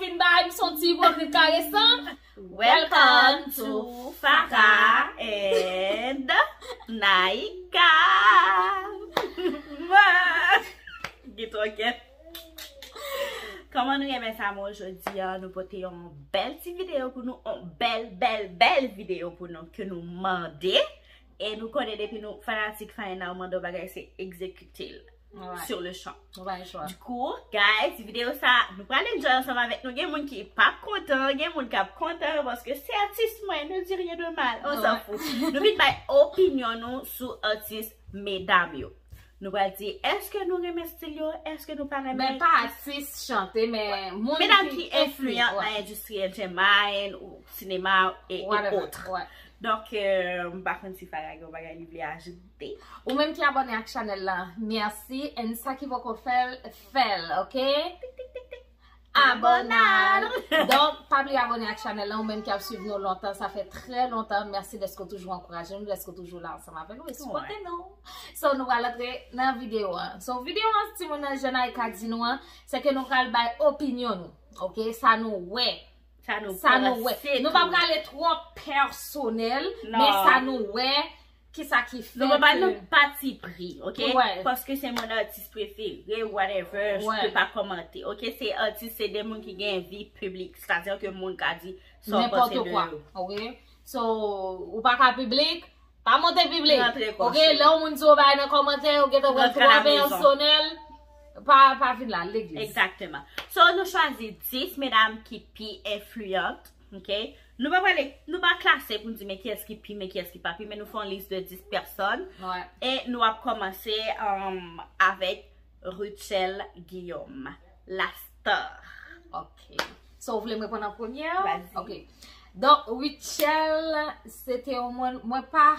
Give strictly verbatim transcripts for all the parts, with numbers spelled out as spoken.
Vin bay m son ti ipokrit karesan. Welcome to Faka and Naika. Get rocket. Kòman nou renmen sa mwen jodi a? Nou pote yon bèl ti videyo pou nou, yon bèl, bèl, bèl videyo pou nou ke nou mande. E nou konnen depi nou fanatik Fine Now mande yon bagay, se egzekite l sur le champ. Nou pa gen chwa. Du coup, guys, videyo sa, nou pral enjoy ansanm avèk nou. Gen moun ki p ap kontan, gen moun k ap kontan, paske se atis mwen, ne dis rien de mal, on s'en fout. Nou vin bay opinyon nou sou atis medam yo. Nou pral di, èske nou renmen stil yo, èske nou pa renmen? Men pa atis chante, men moun medam ki enfliyan nan endistri entertainment, ou sinema, e, e ot. Donk, euh, m pa konn si Farah gen yon bagay li vle ajoute. Ou menm ki abòne ak chanèl la, mèsi. And sa ki poko fè l, fè l, ok? Tik, tik, tik, tik. Abòne! Donk, pa bliye abòne ak chanèl la, ou menm ki ap swiv nou lontan, sa fè trè lontan. Mèsi dèske w toujou ankouraje nou, dèske w toujou la ansanm avè nou e sipòte nou. So, nou pral antre nan videyo an. So, videyo an, timoun nan, jan Naika di nou an, se ke nou pral bay opinyon nou. Ok? Sa nou wè. Sa nou panse tou. Nou pa prale twò pèsonèl, men sa nou wè, kisa ki fè ke... Nou pa ba nou pati pri, ok? Paske se moun atis prefere, whatever, je peux pas commenter, ok? Se atis, se de moun ki gen vi piblik, sètadi ke moun ka di sa w panse de yo. Ok? So, ou pa ka piblik, pa monte piblik. Ok, lè yon moun di w bagay nan kòmantè, ou gentan pran twò pèsonèl, pa, pa vin la legliz. Exactement. So, nou chwazi dis medam ki pi enfliyant, ok? Nou pa prale, nou pa klase pou n di men kiyès ki pi, men kiyès ki pa pi, men nou fè yon lis de dis pèsòn. E nou ap kòmanse, um, avèk Rutshelle Guillaume, la star. Ok. So, ou vle m reponn an premye? Vas-y. Ok. Donk, Rutshelle, se te yon moun, mwen pa,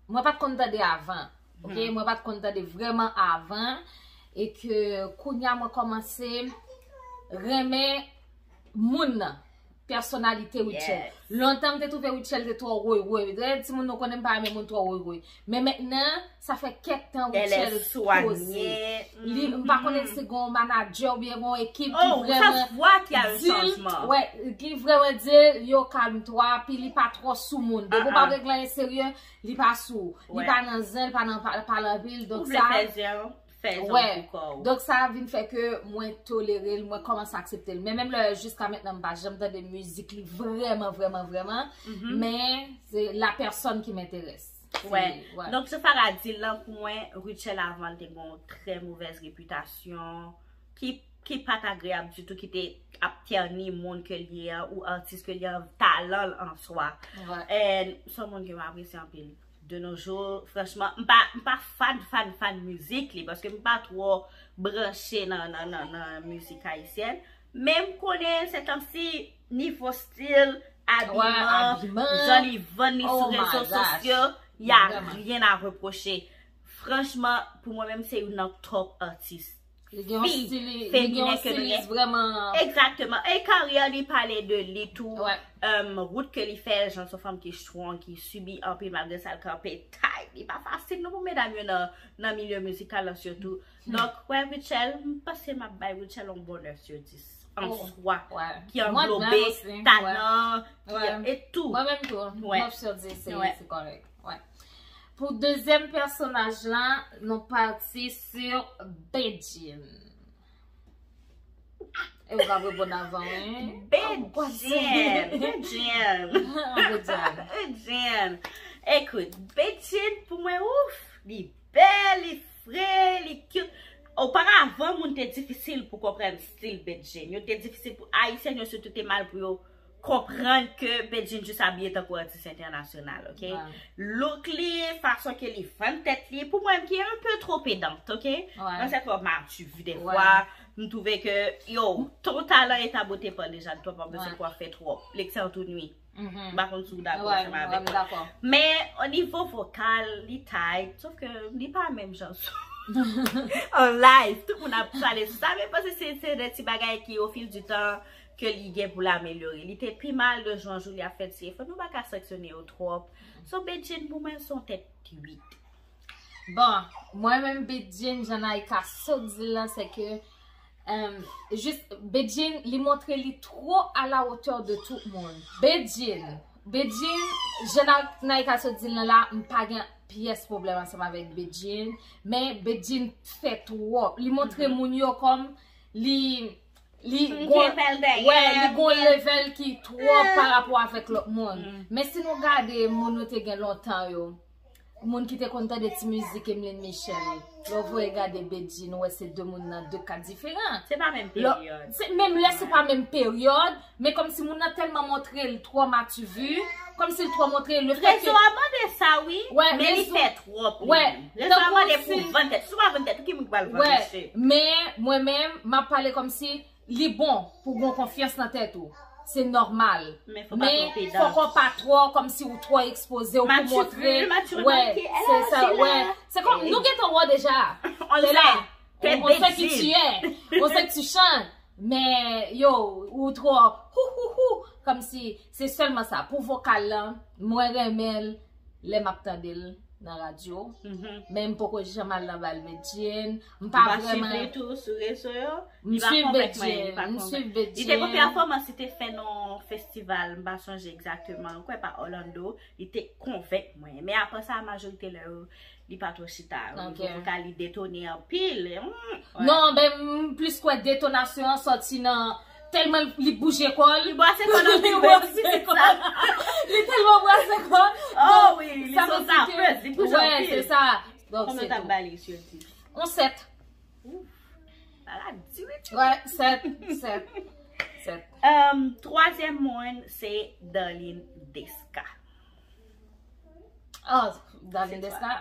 mwen pa t konn tande avan. Ok? Mwen pa t konn tande vrèman avan. E ke kounye a mwen kòmanse renmen moun nan. Pèsonalite Rutshelle. Lontan m te twouve Rutshelle te twò woy woy. Dayè, timoun nou konnen m pa renmen moun twò woy woy. Men mentnan, sa fè kèk tan Rutshelle poze. Li, m pa konnen si gon manadjè oubyen gon ekip ki vrèman di l, wè, ki vrèman di l, yo, calme-toi, pi li pa twò sou moun. Depi w pa regle anyen serye, li pa sou ou. Li pa nan zen, li pa nan pa-, pale anpil. Donk sa, fè jan pou kò w. Donk sa vin fè ke mwen tolere l, mwen kòmanse aksepte l. Men menm lè jiska mentnan m pa janm tande mizik li vrèman, vrèman, vrèman. Men se la personne qui m'intéresse. Wè. Donk, jan Farah di l lan, pou mwen, Rutshelle avan l te gen yon trè movèz repitasyon ki, ki pa t agreyab ditou, ki te ap tèni moun ke l ye a, ou atis ke l ye a, talan l an swa. And se yon moun ke m apresye anpil. De nos jours, franchman, m pa, m pa fan, fan, fan mizik li, paske m pa twò branche nan, nan, nan, nan mizik ayisyèn. Men m konnen, se tansi, nivo stil, abiman, jan li vann li sou rezo sosyo, y a rien à reprocher. Franchman, pou mwen menm, se youn nan top atis. Li gen yon stilis, li gen yon stilis vrèman. Egzakteman. E karyè li pale de li tou. Um, wout ke li fè, jan se yon fanm ki strong, ki sibi anpil malgre sa, l kanpe tight. Li pa fasil non pou medam yo nan, nan milye mizikal lan sitou. Donk, wè, Rutshelle, m panse m ap bay Rutshelle yon bonè sur dis. An swa, ki anglobe talan, ki, e tou. Mwen menm tou, nèf sur dis, se, se kòrèk. Wè. Pou dezyèm pèsonaj lan, nou pati sur Bedjine. E ou ka reponn avan, wi. Bedjine, Bedjine. Bedjine. Ekout, Bedjine, pou mwen, ouf, li bèl, li fre, li cute. Oparavan, moun te difisil pou konprann stil Bedjine. Yo te difisil pou Ayisyèn yo sitou te mal pou yo konprann ke Bedjine jis abiye tankou atis entènasyonal, ok? Look li, fason ke li vann tèt li, pou mwen, ki un peu trop pedant, ok? Mwen se twò mature defwa, m twouve ke, yo, ton talan est à beauté par déjà, l twò pa bezwen kwafe twòp. L'excès ennuie. M pa konn si w dakò ansanm avèk mwen. Men, o nivo vokal, li tight, sof ke li pa menm jan sou an live. Tout moun ap pale sou sa, men paske se, se de ti bagay ki, au fil du temps, ke li gen pou l amelyore. Li te pi mal de jou an jou, li ap fè ti efò. Nou pa ka sanksyone yo twòp. So, Bedjine, pou mwen, se yon tèt uit. Bon, mwen menm, Bedjine, jan Naïka sot di l lan, se ke Jis Bedjine, li montre li twò a la wotè de tout moun. Bedjine, Bedjine, jan Naïka sot di l nan la, m pa gen pyès pwoblèm ansanm avèk Bedjine, men Bedjine fè twòp. Li montre moun yo kòm li li gon level ki twòp pa rapò avèk lòt moun. Men si nou gade moun nou te gen lontan yo, moun ki te konn tande ti mizik Emeline Michel, lè w voye gade Bedjine, nou wè se de moun nan de ka diferan. Se pa menm peryòd. Menm lè se pa menm peryòd, men kòmsi moun nan tèlman montre l twò mativi, kòmsi l twò montre l. Rezo a mande sa, wi, men li fè twòp, wi. Rezo a mande pou vann tèt. Si w pa vann tèt, ou ki moun ki pral vann, mesye? Men mwen menm, m ap pale kòmsi li bon pou gon konfyans nan tèt ou. Se nòmal. Men fòk ou pa twò kòmsi ou twò ekspoze, ou pou montre. Wè, se sa, wè. Se kòm nou gentan wè deja. On sait qui tu es, on sait que tu chantes. Men yo, ou twò hou hou hou. Kòmsi se sèlman sa. Pou vokal lan, mwen renmen l lè m ap tande l nan radyo. Men m poko janm al nan bal Bedjine. M pa vrèman. Ou pa swiv li tou sou rezo yo? M swiv Bedjine, m swiv Bedjine. Li te gon pèfòmans li te fè nan festival, m pa sonje egzakteman, m kwè pa Orlando, li te konvenk mwen. Men apre sa, majorite lè yo, li pa twò chita. Nivo vokal li detone anpil. Non, ben, m plis kwè detonasyon an sòti nan tèlman li bouje kò l. Li bwase kò l anpil, wi, ti pitit sa. Li tèlman bwase kò l. Oh wi, li se yon safèz, li bouje anpil. Wè, se sa. Donk, se tou. Konbyen w t ap ba li sur dis? On sèt. Bagay di, wi. Wè, sèt, sèt, sèt. Twazyèm moun, se Darline Desca. Oh, Darline Desca.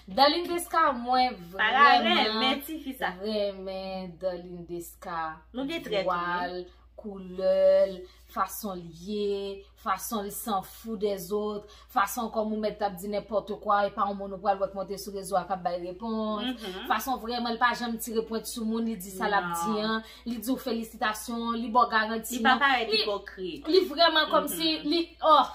Darline Desca, mwen vrèman renmen Darline Desca. Vwal, koulè l, fason l ye, fason l s'en fout des autres, fason kòm ou mèt t ap di nenpòt kwa, e pa yon moun ou pral wè k monte sou rezo a k ap bay repons, fason vrèman l pa janm tire pwent sou moun, li di sa l ap di an, li di w felisitasyon, li ba w garanti an. Li pa parèt ipokrit. Li vrèman kòmsi li, oh,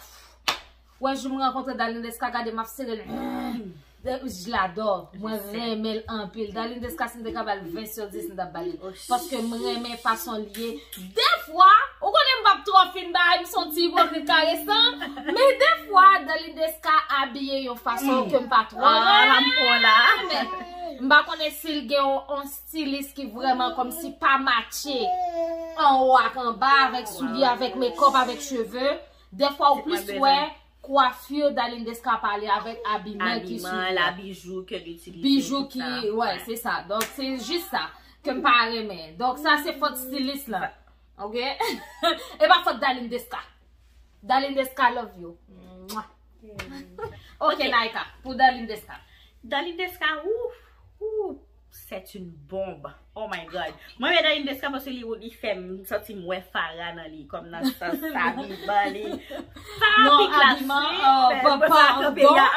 wè, jou m rankontre Darline Desca, gade m ap sere l. Je l'adore. Mwen renmen l anpil. Darline Desca, si m te ka ba l ven sur dis, m t ap ba l li. Paske m renmen fason l ye. Dèfwa, ou konnen m p ap twò fin bay, m se yon ti ipokrit karesan. Men dèfwa, Darline Desca abiye yon fason ke m pa twò renmen. M pa konnen si l gen yon, yon stilis ki vrèman kòmsi pa matche anwo ak anba, avèk soulye, avèk mekòp, avèk cheve. Dèfwa, ou plis wè kwafi Darline Desca pale avèk abiman ki sou li. Abiman, la, bijou ke l itilize, bijou ki, wè, se sa. Donk, se jis sa ke m pa renmen. Donk, sa se fòt stilis lan. Ok? E pa fòt Darline Desca. Darline Desca, love you. Mwah. Ok, Naïka, pou Darline Desca. Darline Desca, ouf, ouf. C'est une bombe. Oh my God. Mwen renmen Darline Desca paske li, li fè m santi m wè Farah nan li, kòm nan sans abiman li. Farah pi klasik, oh, men pa kanpe la.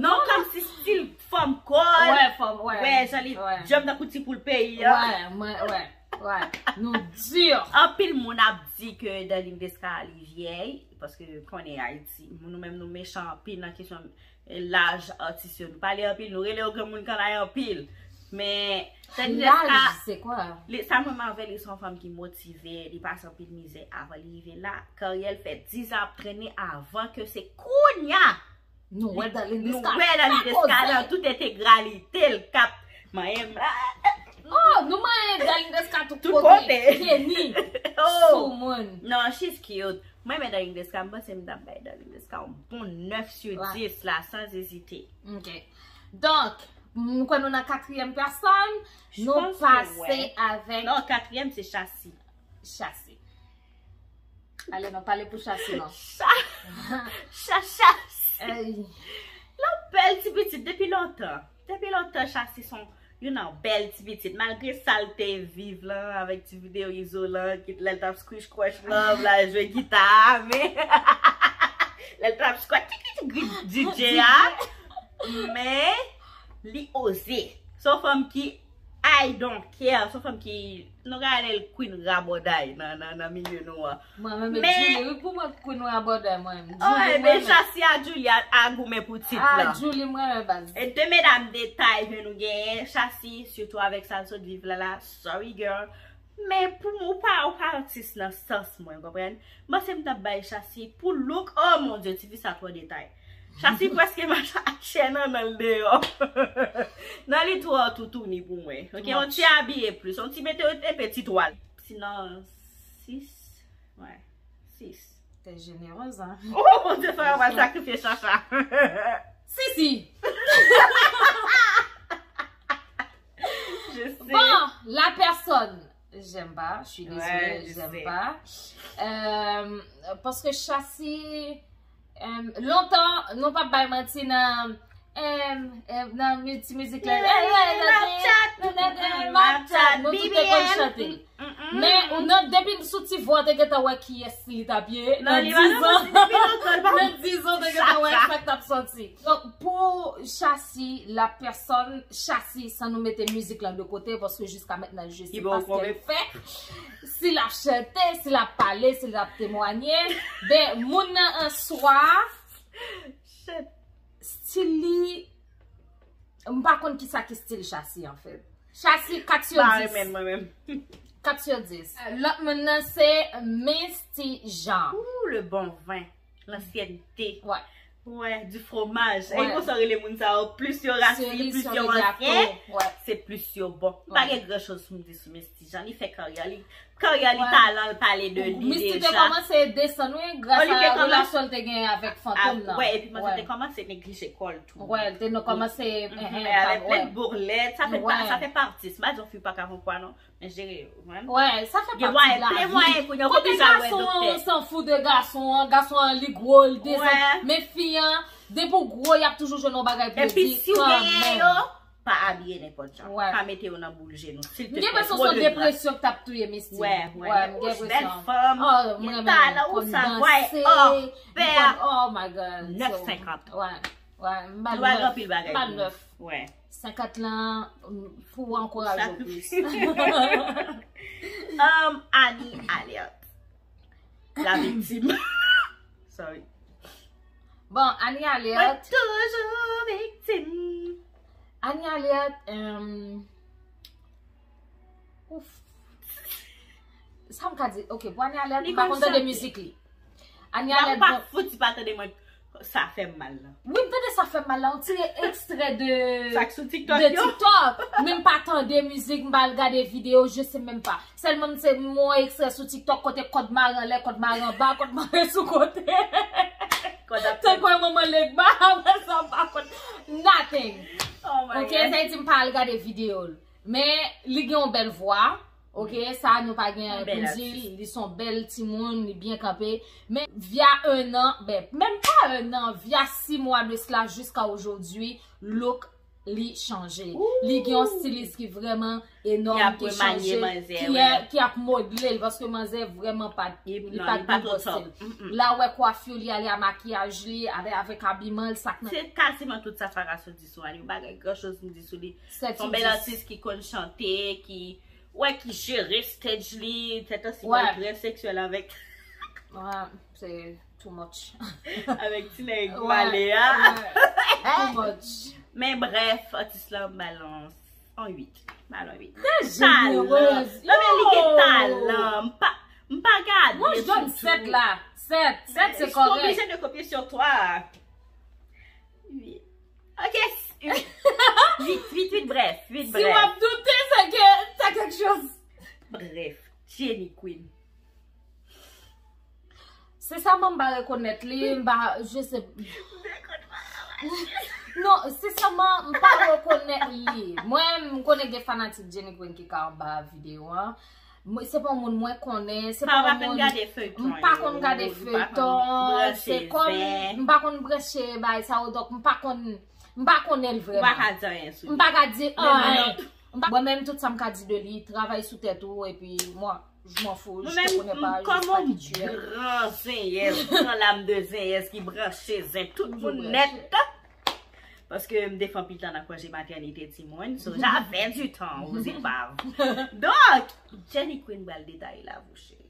Non, kòmsi stil fanm kòl. Wè, fanm, wè. Wè, jan li djanm tankou ti poul peyi a. Wè, mwen, wè, wè. Nou di. Anpil moun ap di ke Darline Desca li vyèy, paske konnen Ayiti, nou menm nou mechan anpil nan kesyon laj atis yo. Nou pale anpil, nou rele yo granmoun kanay anpil. Men, Darline Desca, laj, se kwa? Li, sa mwen renmen avè li, se yon fanm ki motive, li pase anpil mizè avan li rive la. Karyè l fè diz an ap trennen avan ke se kounya nou wè Darline Desca, nou wè Darline Desca nan tout entegralite l k ap manyen m la. Oh, nou manyen Darline Desca tout kote. Kenny, sou moun. Non, she's cute. Mwen renmen Darline Desca, m panse m t ap bay Darline Desca yon bon nèf sur dis la, sans hésiter. Ok. Donk, m kwè nou nan katriyèm pèsòn, nou pase avèk. Non, katriyèm se Shassy. Shassy. Ale, non, pale pou Shassy, non. Cha-, cha-, Shassy. Yon bèl ti pitit depi lontan. Depi lontan, Shassy se yon, youn nan bèl ti pitit. Malgre sa l te viv lan, avèk ti videyo izolan, ki lè l t ap scratch scratch love la, jwe gita a, men lè l t ap scratch ti, ti, ti, DJ a, men li oze. Se yon fanm ki I don't care. Se yon fanm ki, nou ka rele l Queen Rabòday nan, nan, nan milye nou an. Mwen menm, men Julie, wi, pou mwen, Queen Rabòday, mwen. Julie, mwen menm. Chasi a Julie a, a goumen pou tit la. Julie, mwen menm, baz. E de medam detay ke nou genyen, Chasi, sitou avèk sa l sot viv la la, sorry girl. Men pou mwen, ou pa, ou pa atis nan sans mwen, konprann? Mwen se m t ap bay Chasi pou look, oh mon Dieu, tifi sa twò detay. Chasi prèske mache ak chèn nan nan l deyò. Nan li twò toutouni pou mwen. Ok, yon ti abiye plis, yon ti mete yon enpe ti twal. Sinon, sis, wè, sis. T'es généreuse, hein? Oh mon Dieu, fò yo pral sakrifye Chacha. Si, si. Je sais. Bon, la personne, j'aime pas, je suis désolée, j'aime pas. Euh, paske Chasi, euh, lontan, nou pa bay manti nan, euh, euh, nan ti mizik la. Nou tout te konn chante. Men, ou nan, depi sou ti vwa, te gentan wè kiyès li t ap ye. Nan dizan, nan dizan, te gentan wè sa k t ap sòti. Donk, pou Chasi, la pèsòn Chasi, san nou mete mizik lan de kote, paske jiska mentnan, je sais pas ce qu'elle fait. Si l ap chante, si l ap pale, si l ap temwanye, ben, moun nan an swa, stil li, m pa konn kisa ki stil Chasi, anfèt. Chasi, kat sou dis. Kat sou dis. Lòt moun nan se Misty Jean. Ooh, le bon vin. Lansyènte. Wè. Wè, du fromage. E konsa yo rele moun sa yo, plis yo rasis, plis yo ansyen, se plis yo bon. M pa gen gran choz pou m di sou Misty Jean. Li fè karyè li. Karyè li, talan l, pale de li deja. Misty te kòmanse desann, wi, gras a relasyon l te genyen avèk Fantom nan. Wè, epi manzè te kòmanse neglije kò l tou. Wè, l te kòmanse. Avèk plen bourlèt, sa fè, sa fè pati. M pa di yon fi pa ka pran pwa non. Men jere yo, man. Wè, sa fè pati de lavi. Gen mwayen, plen mwayen pou yo. Kote gason an, on s'en fout de gason an, gason an li gwo, li desann. Men fi an, depi w gwo, y ap toujou jwenn yon bagay pou yo di kanmenm. Epi si w genyen yo, pa abiye nenpòt jan. Pa mete yo nan boul je nou, silteplè. M gen enpresyon se yon depresyon ki t ap touye Misty. Wè, wè. M gen enpresyon. Bèl fanm, gen talan, ou sa vway, oh, pè. Oh my God. Nèf senkant. Wè, wè. M ba l nèf. M ba l nèf. Wè. Senkant lan, pou ankouraje w plis. Um, Annie Alerte. La viktim. Sorry. Bon, Annie Alerte. Mwen toujou viktim. Annie Alerte, um, ouf. Sa m ka di, ok, pou Annie Alerte, m pa konn tande mizik li. Annie Alerte. Mwen pa fouti pa tande mwen. Sa fè m mal lan. Wi, m tande sa fè m mal lan. Ou tire ekstrè de. Sa k sou TikTok yo? De TikTok. Men m pa tande mizik, m pa al gade videyo, je sais même pas. Sèlman m se m wè ekstrè sou TikTok kote kòd mare anlè, kòd mare anba, kòd mare sou kote. Tankou manman Legba, apre sa m pa konn nothing. Ok, sa vle di m pa al gade videyo l. Men li gen yon bèl vwa. Ok, sa nou pa gen pou n di, li se yon bèl timoun, li byen kanpe. Men via un an, ben, menm pa un an, via sis mwa de sila jiska ojodwi, look li chanje. Li gen yon stilis ki vrèman enòm, ki chanje, ki ap modle l, paske manzè vrèman pa, li pa t nan bon stil. La w wè kwafi li ale a makiyaj li, ale avèk abiman l, sa k nan. Se kaziman tout sa Farah sot di sou Annie, m pa gen gran choz pou m di sou li. Se yon bèl atis ki konn chante, ki Ou wè ki jere stage li, tèt ansi mwen trè seksyèl avèk. Wè, se too much. Avèk ti nèg male a. Too much. Men brèf, atis la m ba l yon uit. M ba l yon uit. Talan. Non men li gen talan. M pa, m pa gade. Mwen jwenn sèt la. Sèt. Sèt se kòrèk. Oblije de kopye sou twa. Uit. Ok. Uit, uit, uit, brèf. Uit, brèf. Si w ap doute, se ke sa kèk choz. Brèf. Jenny Queen. Sensèman, m pa rekonèt li, m pa, je sais. Non, sensèman, m pa rekonèt li. Mwen, m konnen gen fanatik Jenny Queen ki ka anba videyo an. Se pa yon moun mwen konnen, se pa yon moun. M pa konn gade feyton, se kòm m pa konn branche bay sa yo, donk m pa konn, m pa konnen l vrèman. M pa ka di anyen. Mwen menm, tout sa m ka di de li, travay sou tèt ou, epi mwen, je m'en fous, je te connais pas, je sais pas qui tu es. Gran zenyèz, gran lam de zenyèz ki branche zen tout moun nèt. Paske m te fè anpil tan nan konje matènite timoun. So, j'avais du temps aux épaves. Donk, Jenny Queen pral detaye la, mon chéri.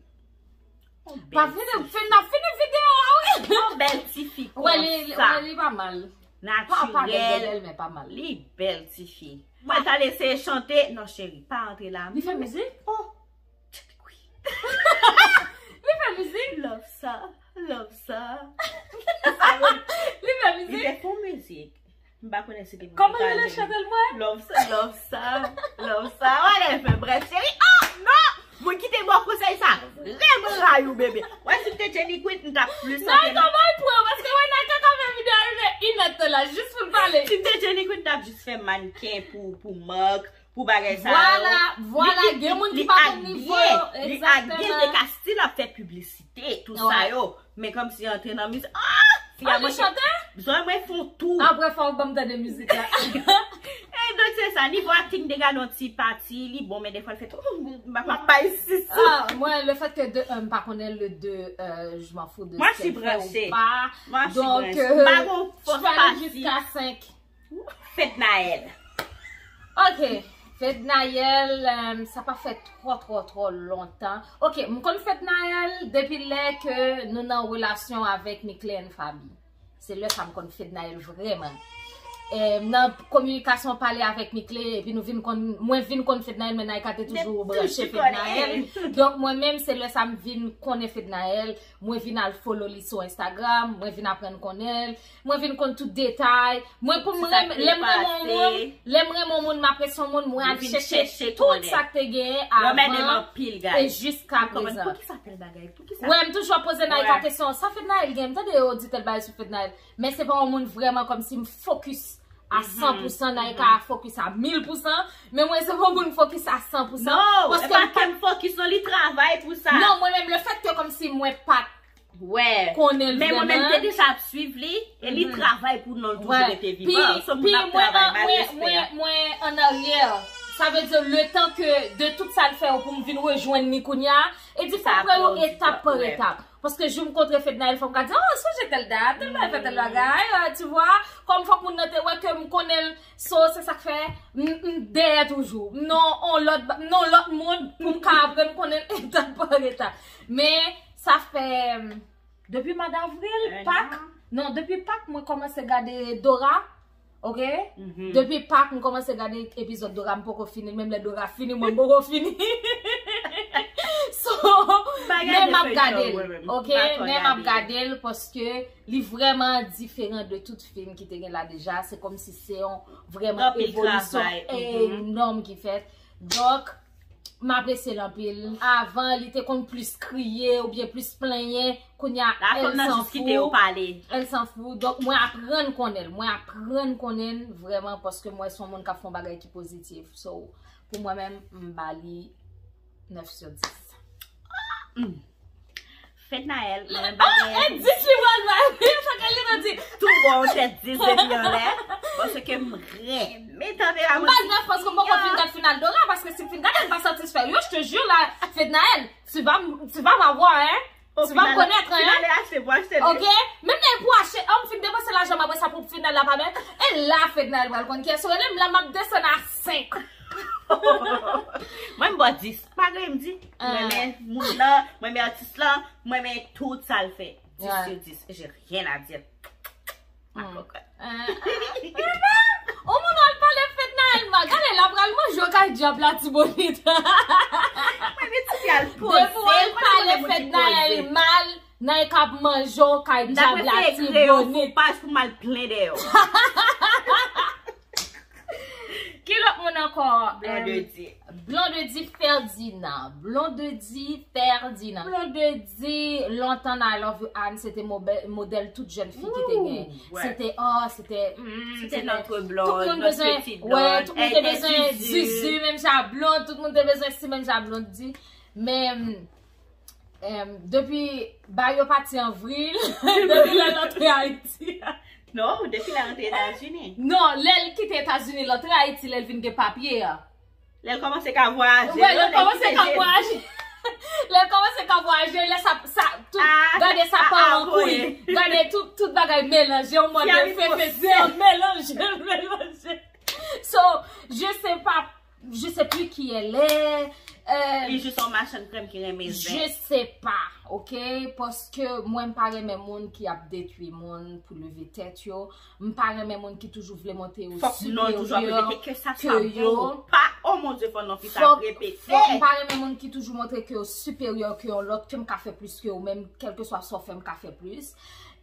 Yon bèl tifi. N ap fini videyo a, wi. Yon bèl tifi konsa. Wè, li, wè, li pa mal. Pa, pa bèl, bèl, bèl, men pa mal. Li bèl tifi. Mwen t al eseye chante. Non, cheri, pa antre la. Li fè mizik? Oh! Li fè mizik? Love sa, love sa. Li fè mizik? Li te fè mizik. M pa konnen si te pou Kòman li rele chante l mwen? Love sa, love sa, love sa. Wale fè brèf, cheri. Oh, non! Mwen kite bò konsèy sa. Vrèman rayi w, bebe. Wè, si m te Jenny Queen, m t ap plis antre nan. Naïka bay pran, paske wè, Naïka ka fè videyo a rive inèdtan la, jis pou l pale. Si m te Jenny Queen, m t ap jis fè mannken pou, pou mak, pou bagay sa yo. Vwala, vwala, gen moun ki pa konn nivo yo, egzakteman. Li abye, li abye, li te ka still ap fè piblisite, tout sa yo. Men kòmsi antre nan mizik, ah! Fi a manke. Zòrèy mwen fè yon tou. Apre fò w ban m tande mizik la. E donk se sa, nivo acting de gadon ti pati, li bon, men defwa l fè tou, m ap bay sis. Ah, mwen, le fait que de, euh, m pa konnen le deux, euh, je m'en fous de ce qu'elle fait ou pas. Moi, je suis branchée. Moi, je suis branchée. Donc, euh, je peux aller jusqu'à cinq. Fednaelle. Ok. Fednaelle, euh, sa pa fè twò, twò, twò lontan. Ok, m konn Fednaelle depi lè ke nou nan relasyon avèk Mickley and Faby. Se lè sa m konn Fednaelle vrèman. E, nan kominikasyon pale avèk Mickley, epi nou vin konn, mwen vin konn Fednaelle, men Naïka te toujou branche Fednaelle. Donk, mwen menm, se lè sa m vin konnen Fednaelle, mwen vin al follow li sou Instagram, mwen vin aprann konnen l, mwen vin konn tout detay. Mwen, pou mwen, lè m renmen yon moun, lè m renmen yon moun, m apresye yon moun, mwen al chèche tout sa k te genyen avan e jiska prezan. Wè, m toujou ap poze Naïka kesyon, sa Fednaelle gen? M tande yo di tèl bagay sou Fednaelle. Men se pa yon moun vrèman kòmsi m fokis a san pou san, Naïka fokis a mil pou san, men mwen se pa yon moun fokis a san pou san. Non, e pa ke m fokis, non, li travay pou sa. Non, mwen menm, le fait que kòmsi mwen pa t Wè. Konnen l vrèman. Men mwen menm te deja ap swiv li, e li travay pou non l toujou rete vivan. So, moun ap travay, ba l respè. Mwen, mwen, mwen an aryè. Sa vle di, le tan ke de tout sa l fè yo pou m vin rejwenn li kounye a, e di fò m pran yo etap pa etap. Paske jou m kontre Fednaelle, fò m ka di, oh, sonje tèl dat, tèl bagay, fè tèl bagay, euh, tu vois, kòm fòk moun nan te wè ke m konnen l, so, se sa k fè, m, m dèyè toujou. M nan yon lòt, m nan yon lòt mond pou m ka aprann konnen l etap pa etap. Men, Sa fè, depi mwa davril, Pak, non, depi Pak, mwen kòmanse gade Dora, ok? Depi Pak, mwen kòmanse gade epizòd Dora, m poko fini l, menm lè Dora fini, mwen m poko fini. So, men m ap gade l, ok? Men m ap gade l, paske li vrèman diferan de tout fim ki te gen la deja. Se kòmsi se yon vrèman evolisyon enòm ki fèt. Donk, m apresye l anpil. Avan, li te konn plis kriye oubyen plis plenyen. Kounye a, elle s'en fout. Elle s'en fout. Donk, mwen aprann konnen l. Mwen aprann konnen l vrèman paske mwen se yon moun k ap fè yon bagay ki pozitif. So, pou mwen menm, m ba li nèf sur dix. Fednaelle, mwen pa gen. Ah, e dis li pral bay. Sa ke li nan di. Tou bon, tèt dis depi anlè. Paske m renmen tande la. M pa gen fòs, m poko fin gad final Dora, paske si m fin gade, m pa satisfè. Yo, je te jure, la, Fednaelle, tu vas, tu vas m'avoir, hein? Tu vas me connaître, hein? Ok? Menm lè pou achte, an m fin depanse lajan m apre sa pou final la pa bèl. E la, Fednaelle pral konn kiyès ou rele, m la, m ap desann a senk. Mwen, m ba dis. Pa gen m di. Mwen renmen moun nan, mwen renmen atis lan, mwen renmen tout sa l fè. Dis sur dis. J'ai rien à dire. Ma cocotte. Ou moun al pale Fednaelle mal. Gade, l ap pral manje yo kay dyab Latibonit. Mwen, men ti fi al poze. Depi w al pale Fednaelle mal, nan e k ap manje yo kay dyab Latibonit. Paj pou m al plen dèyè w. Ki lòt moun ankò? Blondedy. Blondedy Ferdinand. Blondedy Ferdinand. Blondedy, lontan nan I Love You Anne, se te modèl tout jèn fi ki te gen. Se te, oh, se te, se te notre blonde, notre petite blonde. Tout moun te bezwen, wè, tout moun te bezwen Zuzu, menm jan Blondedy, tout moun te bezwen si menm jan Blondedy. Men, Em, depi ba yo pati an vril, depi lè l antre Ayiti. Non, depi lè l antre Etazini. Non, lè l kite Etazini, l antre Ayiti, lè l vin gen papye a. Lè l kòmanse ka vwayaje, lè l kòmanse ka vwayaje. Lè l kòmanse ka vwayaje, lè sa, sa, tout, gade sa pa an kouy. Gade tout, tout Bagay melanje, yon mòd Fefe se melanje, melanje. So, je sais pas, je sais plus qui elle est. Euh, Li jis yon machann krèm ki renmen zen. Je sais pas, ok? Paske mwen m pa renmen moun ki ap detwi moun pou leve tèt yo. M pa renmen moun ki toujou vle montre yo Fòk non toujou ap siperyè repete ke sa sa ke yo. Bon. Pa, oh mon Dieu, fò non fi sa Fòk, repete. fòk, m pa renmen moun ki toujou montre ke yo siperyè ke yon lòt, ke m ka fè plis ke yo menm, kèlkeswa sa w fè, m ka fè plis.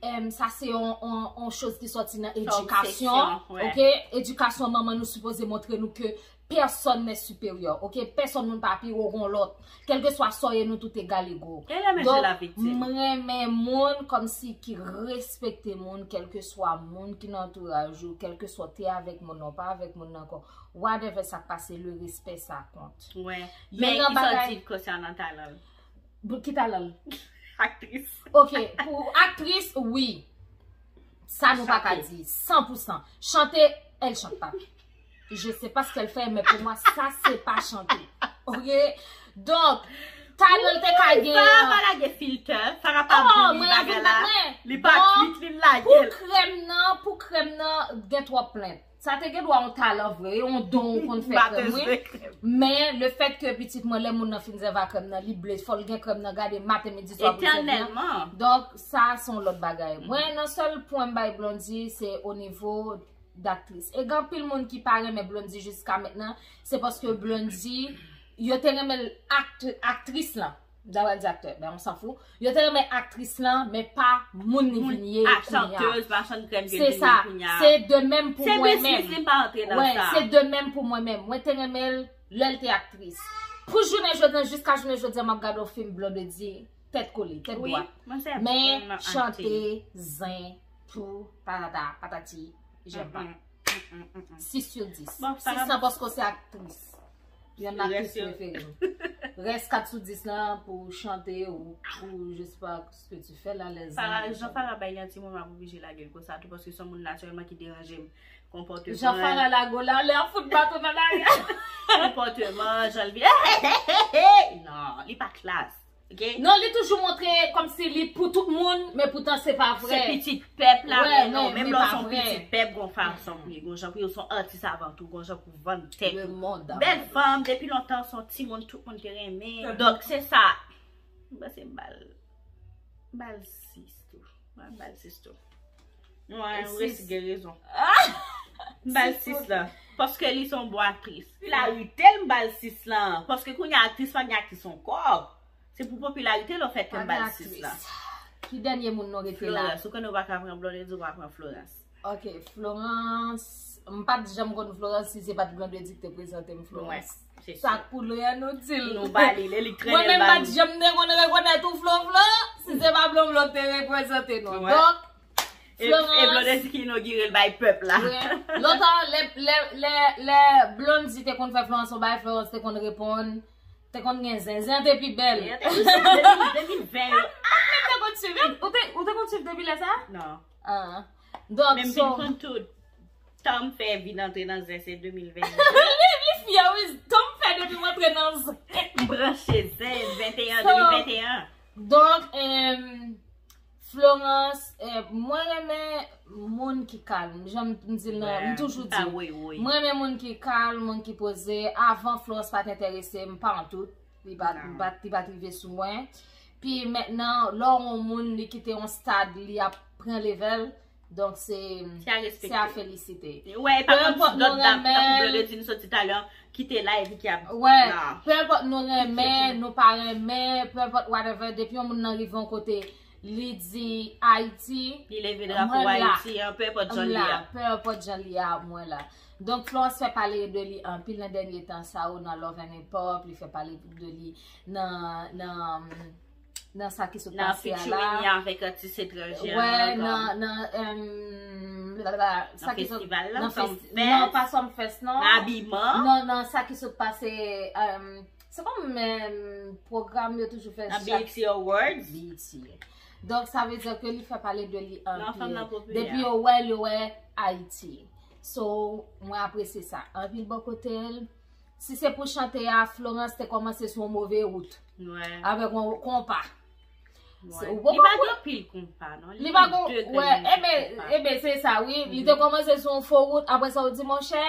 Em, sa se yon, yon, yon choz ki sòti nan edikasyon, obsesyon, wè. Ok? Edikasyon manman nou sipoze montre nou ke personne n'est supérieur, ok? Pèsonn moun pa pi wo yon lòt. Kèlkeswa sa w ye, nou tout egal ego. E lè mesye Donk, la viktim. M renmen moun kòmsi ki respekte moun, kèlkeswa moun ki nan antouraj ou, kèlkeswa w te avèk moun nan, ou pa avèk moun nan ankò. Whatever sa k pase, le respect ça compte. Wè. Youn Men nan ki sa w bagay- di konsènan talan l? Bon, ki talan l? Aktris. Ok, pou aktris, wi. Sa nou pa ka Chante. Di, san pou san. Chante, elle chante pas. Je sais pas ce qu'elle fait, mais pour moi, ça, c'est pas chanter. Ok? Donk, talan l te ka gen. Farah pa lage filtè. Farah pa Oh, bouli mwen bagay avèk la. mwen. Li pa Bon, tweet, li lage Pou l. Krèm nan, pou Krèm nan, gen twòp plent. Sa te gen dwa yon talan vre, yon don ou konn fè Krèm, wi. Men, le fèt ke pitit mwen, lè moun nan fin sèvi a Krèm nan, li ble, fò l gen Krèm nan, gade maten, midi, swa pou l sèvi a. Etènèlman. Donk, sa, se yon lòt bagay. Mwen, nan sèl pwen m bay Blondie, se o nivo daktris. E gen anpil moun ki pa renmen Blondie jiska mentnan, se paske Blondie, yo te renmen l akt-, aktris lan. Dawèl di aktè, ben, on s'en fout. Yo te renmen aktris lan, men pa moun li vin ye A kounye a. Chantèz, machann krèm ke Se vin sa, kounye a. Se de menm pou Se mwen biznis menm. Li pa antre nan Wè, sa. Se de menm pou mwen menm. Mwen te renmen l lè l te aktris. Pou jounen jodi, jiska jounen jodi, m ap gade yon fim Blondedy, tèt kole, tèt Wi, dwat. mwen se Men bon nan chante, akting. Zen, pou, patata, patati, j'aime pas. Mm, mm, mm, mm, mm. Six sur dix. Bon, Six Farah- nan paske se aktris. Yon aktris Rès yo. Prefere m. Rès kat sou dis lan pou chante ou pou je sais pas ce que tu fais la, les Farah, anges. Jan Farah bay li an ti moman, m oblije lage l konsa tou, paske se yon moun natirèlman ki deranje m. Konpòteman. Jan Farah lago la, lè ap fout baton nan lari. Konpòteman, jan l vin. Non, li pa klas. Ok? Non, li toujou montre kòmsi li pou tout moun, men poutan se pa Se vre. Pitit pèp la, Wè, men non, men, menm men lè w pa se yon vre. Pitit pèp, gon fason pou li, gon jan pou li, w se yon atis avan tou, gon jan pou vann tèt Le ou. monde. Bèl fanm, depi lontan, se yon timoun, tout moun te renmen. Donk, se sa. M panse m ba l, m ba l sis tou. M ba l sis tou. Mwen, Sis. Resi gen rezon. M ba l sis la. Paske li se yon bon aktris. Popilarite l, m ba l sis la. Paske kounye a aktris pa gen aktris ankò. Se pou popilarite l, an fèt, ke m ba l sis la. Ki dènye moun nou rete la? Florence, ou konnen w pa ka pran Blondedy, ou pa pran Florence. Ok, Florence. M pa t janm konn Florence si se pa t Blondedy ki te prezante m Florence. Se Sa k pou lè a nou di l. Nou ba li, lè li k Mwen trennen menm ba pa t janm te konn rekonèt ou Flo Flo, si se pa Blondedy te reprezante nou. Wè. Donk, E, e Blondedy ki inogire l bay pèp la. Wè. Lontan, lè, lè, lè, lè Blondedy te konn fè Florence yon bagay, Florence te konn reponn, te konn gen zen, zen te pi bèl. Depi, depi, depi ven yo. Ou te konn swiv, ou te, ou te konn swiv depi lè sa? Non. Ah. Donk, Men m so, vin konn tout. Tan m fè vin antre nan zen se de mil ven. Li, li fyè, wi, tan m fè depi m antre nan zen. M branche zen, venteyen, So, de mil venteyen. Donk, em, Florence, em, mwen renmen moun ki kalm. Jan m di l nan, m toujou di. Pa woy woy. Mwen renmen moun ki kalm, moun ki poze. Avan, Florence pa t enterese m, pa an tout. Li pa, li pa, li pa t rive sou mwen. Pi mentnan, lè w yon moun, li kite yon stad, li ap pran level. Donk, se, Se a respekte. Se a felisite. Wè, e pa Peu kòm importe ti dòt nou dam, renmen tankou Blondedy sot ti talè, ki te la epi ki ap Wè, la. Peu importe nou renmen, nou pa renmen, peu importe whatever, depi yon moun nan rive yon kote, li di Ayiti, Li leve drapo Ayiti an, peu importe jan li ye. Peu importe jan li ye, mwen la. Donk, Florence fè pale de li anpil nan dènye tan sa yo nan Love and Hip Hop, li fè pale de li nan, nan, nan sa ki sot pase a la. Nan featuring li avèk atis etranje Wè, an, nan, nan, em, sa ki sot festival la, nan Sumfest. Non, pa Sumfest, non. Nan abiman. Non, nan sa ki sot pase, em, se kòm, em, pwogram yo toujou fè Nan B E T Awards. B E T. Donk, sa vle di ke li fè pale de li anpil. Nan fanm nan popilè. Depi yo wè l, yo wè Ayiti. So, mwen apresye sa anpil bò kote l. Si se pou chante a, Florence te kòmanse sou yon move wout. Avèk yon konpa. Li pa gen pil konpa, non. Li pa gen, wè, ebe, ebe, se sa, wi. Li te kòmanse sou yon fo wout, apre sa, ou di, monchè.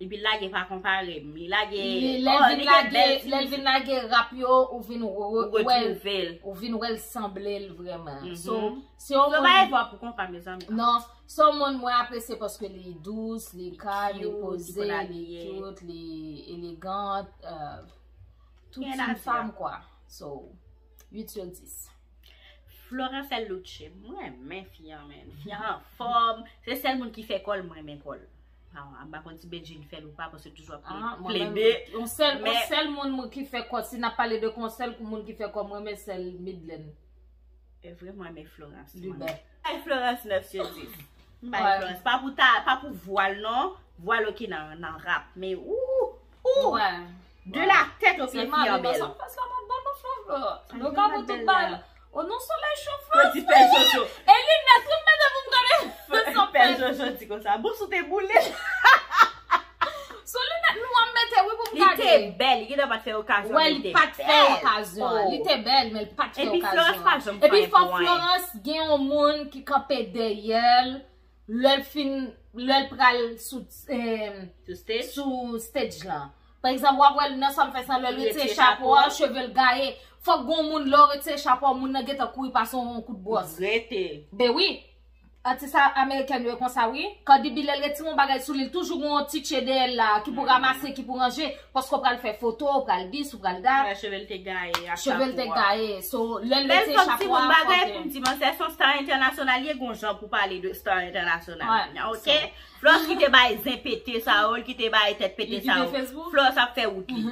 Epi lage pa konpare m. Li lage, lè l vin lage, lè l vin lage rap yo, ou vin wè l, ou vin wè l sanble l vrèman. So, se yon moun. Vwa pou konpa, mezanmi. Non, se yon moun mwen apresye paske li dous, li kalm, li poze, li cute, li elegant. Tout yon fanm, kwa. So, uit sou dis. Florence Luce, mwen renmen fi an, men. Fi an anfòm. Se sèl moun ki fè kò l, mwen renmen kò l. Ah, m pa konn si Bedjine fè l ou pa, paske toujou ap plede. Yon sèl, yon sèl moun mwen ki fè kò, si n ap pale de yon sèl moun ki fè kò, mwen renmen sèl Midland. E vre, mwen renmen Florence. Lubè. Ay, Florence, nèf sou dis. M bay Florence. Pa pou ta, pa pou vwa l, non. Vwa l oke nan, nan rap. Men, ou, ou. De la tèt o pye, fi an bèl. Sa pa bon non, Flo, Flo. Nou ka pou tout bal. O non, solèy cho, Flo. Pè Jojo. E linèt, wi, m mete pou m gade. Pè Jojo di konsa, bous ou te boule. Sou linèt nou an mete, wi, pou m gade. Li te bèl, li gentan pa t fè okazyon. Wè, li pa t fè okazyon. Li te bèl, men li pa t fè okazyon. Epi Florence pa janm fè anyen pou anyen. Epi fò Florence gen yon moun ki kanpe dèyè l. Lè l fin, lè l pral sou, eh, sou stage lan. Pa egzanp, w ap wè l nan Sumfest lan, lè l retire chapo a, cheve l gaye. Fòk gon moun, lè w retire chapo a, moun nan gentan kouri pase w yon kout bwòs. Rete. Ben wi. Atis amerikèn yo e konsa, wi. Cardi B, lè l retire yon bagay sou li, l toujou gon yon ti tche dèyè l la, ki pou ranmase, ki pou ranje. Paske w pral fè foto, w pral dis, w pral dat. Wè, cheve l te gaye ak chapo a. Cheve l te gaye. So, lè l retire chapo a, fòk. Bèl fanm, timoun, bagay pou m di, manzè se yon star entènasyonal, ye gon jan pou pale de star entènasyonal. Ok? Florence ki te bay zen pete sa yo, ki te bay tèt pete sa yo. Florence ap fè wout li.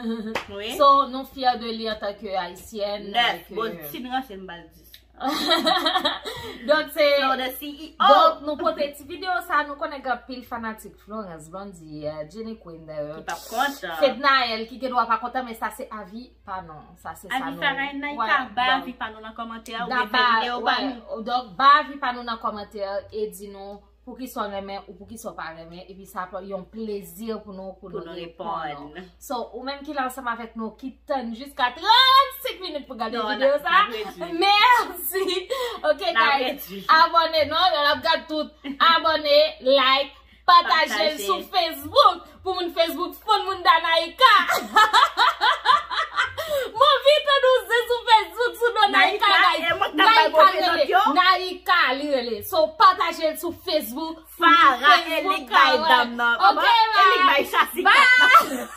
Wi. So, nou fyè de li antanke ayisyèn. Nèf. Bon, si n ranse m bal dis. Donk se Florence, C E O. Donk nou pote ti videyo sa, nou konnen gen anpil fanatik Florence, Blondie, eh, Jenny Queen, eh, ki p ap kontan. Fednaelle ki gen dwa pa kontan, men sa se avi pa nou. Sa se sa nou. Avi Farah Naika, bay avi pa nou nan kòmantè, oubyen fè videyo ba nou. Donk bay avi pa nou nan kòmantè e di nou poukisa w renmen ou poukisa w pa renmen, epi sa ap yon plezi pou nou, pou nou reponn ou. So, ou menm ki la ansanm avèk nou, ki tann jiska trannsenk minit pou gade videyo sa, mèsi. Ok, guys, abòne, non, lè n ap gad tout. Abòne, like, pataje l sou Facebook. Pou moun Facebook, fan moun Danaika. M anvi tande w se sou Facebook, sou non Naika, guys. Naika rele. Naika, li rele. So, pataje l sou Facebook. Farah, e li k bay dam nan. Ok, bye. E li k bay chasi kat nan.